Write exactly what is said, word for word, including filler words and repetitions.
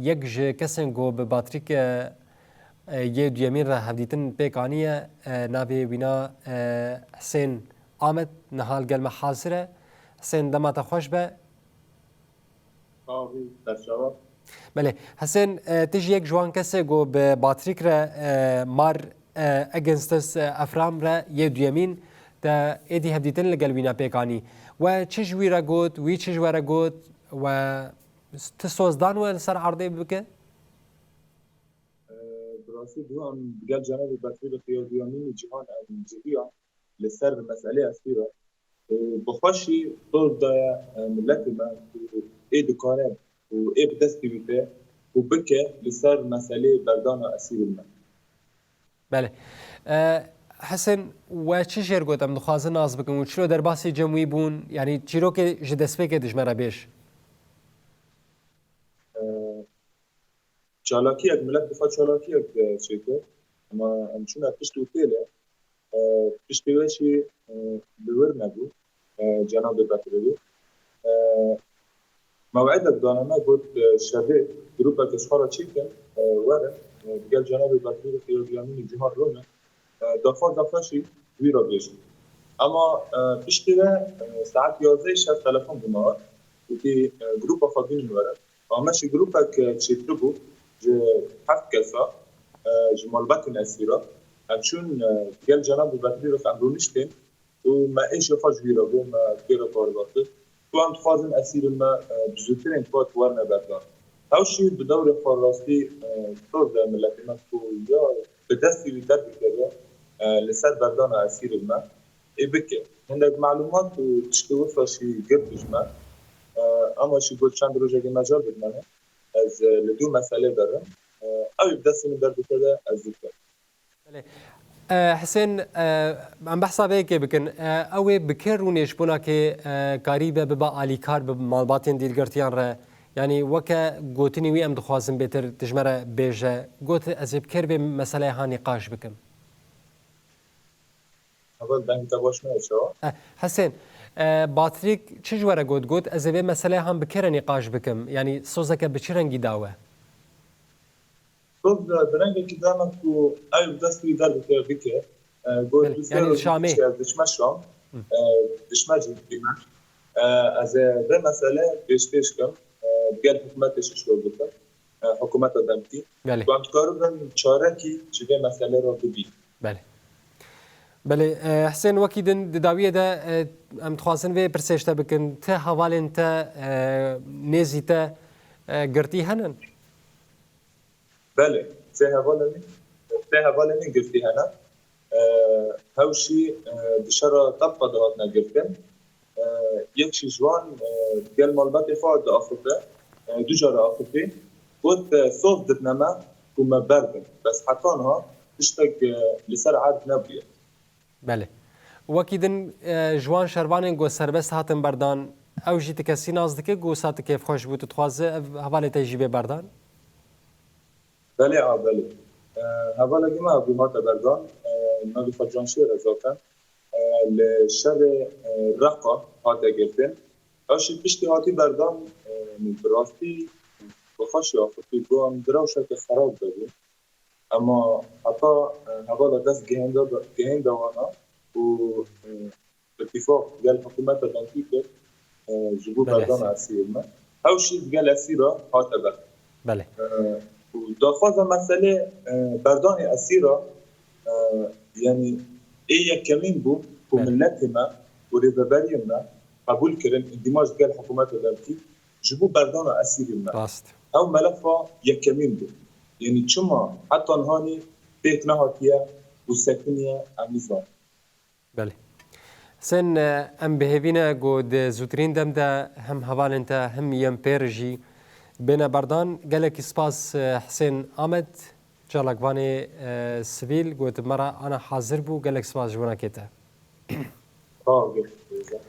Yek ji kesên ku bi Batrîk, e, e, yê duyemîn re hevdîtin pêk aniye, e, navê wîna, e, Hisên Amed, niha li gel me hazir e. Hisên, dema te xweş be. Belê, Hisên, e, tu jî yek ji wan kesê ku bi Batrîk re, e, mar, e, Against Us, e, Efram re yê duyemîn te êdî hevdîtin li gel wîna pêk anî. We çi ji wî re got, wî çi ji we re got, we tu soz dan we li ser erdê bike? Bi rastî, duyan digel cenabê Batrîk Xiyar Duyamînî Cîhan em civiyan li ser meselê esîra. Û bi xweşî soz daye, e, miletê me ku ê dikare û ê bi destê wî tê û bike li ser meselê berdana esîrên me. Belê. E, Hesen, we çi jêr got em dixwazin nas bikin û çilo derbasî cem wî bûn? Yanî çîrokê ji destpêkê dijme re bêj. E, Çalakiyek, milet dixwe çalakiyek, e, çêke. Ema em çûne pişt û têle, e, piştê wê jî, e, li wir nebû, e, cenabê Bekirî. E, mew'idek dane me, got, e, şevê grûpeke ji xwe re çêkin, e, werin, e, digel cenabê Bekirî Xiyar Duyamînî Cîhan rûnin, e, daxwaza xwe jî wî re bêjin. Ema, e, piştê ve, e, saet yazdehê şev telefon bû me, gotî, e, grûpa xwe bînin werin. Ame jî grûpek, e, çêtir bû ji heft kesa, e, ji malbatên esîra. Em çûn, e, gel cenabê Bekirî re em rûniştên û me êşê xwe ji wî re bû, me vê re parve kir. Ku em dixwazin esîrên me, e, bi zûtirên kat werne berdan. Ew jî bi dewrê xwe rastî, e, soz de miletê me ku ya bi destî wî derdikeve, e, li ser berdana esîrên me ê bike. Hindek malûmat û tiştê wisa jî girt ji me. E, ema jî got çend rojekê me car bidmene. Ez, e, li du meselê derim. E, ew ê bi destê min derdikeve ez dikim. Belê. E, Hisên, e, em behsa vê yekê bikin. E, ew ê bi kê rûnê ji bona kê, e, karîbe bibe alîkar bi malbatên dîlgirtiyan re? Yanî weke gotinî wî em dixwazin bêtir dijme re bêje. Got, ez ê bi kê re vê meseleyê ha nîqaş bikim? Heval, dengê te baş naye, çawa? Eh, Hesên, eh, Batrîk çi ji we re got? Got, ez ê vê meseleyê han bi kê re nîqaş bikim? Yanî sozeke bi çi rengî da we? Soz, eh, bi rengekî da me ku ew bi dest wî derbike, bike. Eh, got, Belê, du sê yanî roj Şamê. piştî ez diçime Şam. Hı. Eh, diçime cihê me. Eh, ez ê vê mesele pêşkêş kim. Eh, digel hikûmetê jî şor bikim. E, hikûmeta demkî. Belê. Ku em dikaribin çarekî ji vê meselê re bibînin. Belê. Belê, e, Hisên, wekî din di dawiyê de, e, em dixwazin vê pirsê ji te bikin. Ti hevalên te, e, nêzî te, e, girtî henin? Belê. Sê hevalên min, sê hevalên min girtî hene. E, hew jî, e, di şera Tebqa de hatine girtin. E, yek jî ji wan, e, gel malbatê xwe diaxive, e, du cara axive. Got, e, soz didine me ku me berdin. Bes heta niha tiştek, e, li ser erd nebûye. Belê. Wekî din, e, ji wan şervanên ku serbest hatin berdan, ew jî ti kesî nas dike ku wisa tu kêfxweş bû, tu dixwaze ev hevalê te jî bê berdan? Belê, a, belê. E, hevalekî me hebû hate berdan. E, navê xwe Canşêr e zaten. E, li şerê, e, Reqa hate girtin. Ew jî piştî hatî berdan, e, bi rastî bi xweşî axifî bû, em di rewşeke xerab de bûn. Ema heta, e, hevala dest gihênda, gihênda wana û, e, îtîfaq gel hikûmeta demkî kir, e, ji bo Belê, berdana esîr. esîrên me. Ew jî digel esîra hate ber. Belê. E, û daxwaza meselê, e, berdanê esîra, e, yanî ê yekemîn bû ku Belê. miletê me û rêveberiyên me qebûl kirin, îndîmaj digel hikûmeta demkî ji bo berdana esîrên me. Rast. Ew melefa yekemîn bû. Yanî çima heta nihanî pêk nehatiye û sekiniye, em nizanin. Belê. Husên, e, em bi hêvî ne ku di zûtirîn dem de hem hevalên te hem yên pêr jî bêne berdan. Gelekî spas, e, Husên Amed, çalakvanê, e, sivîl, ku di me re ana hazir bû. Gelek spas ji winakê te. Sağ ol, görüşmek üzere.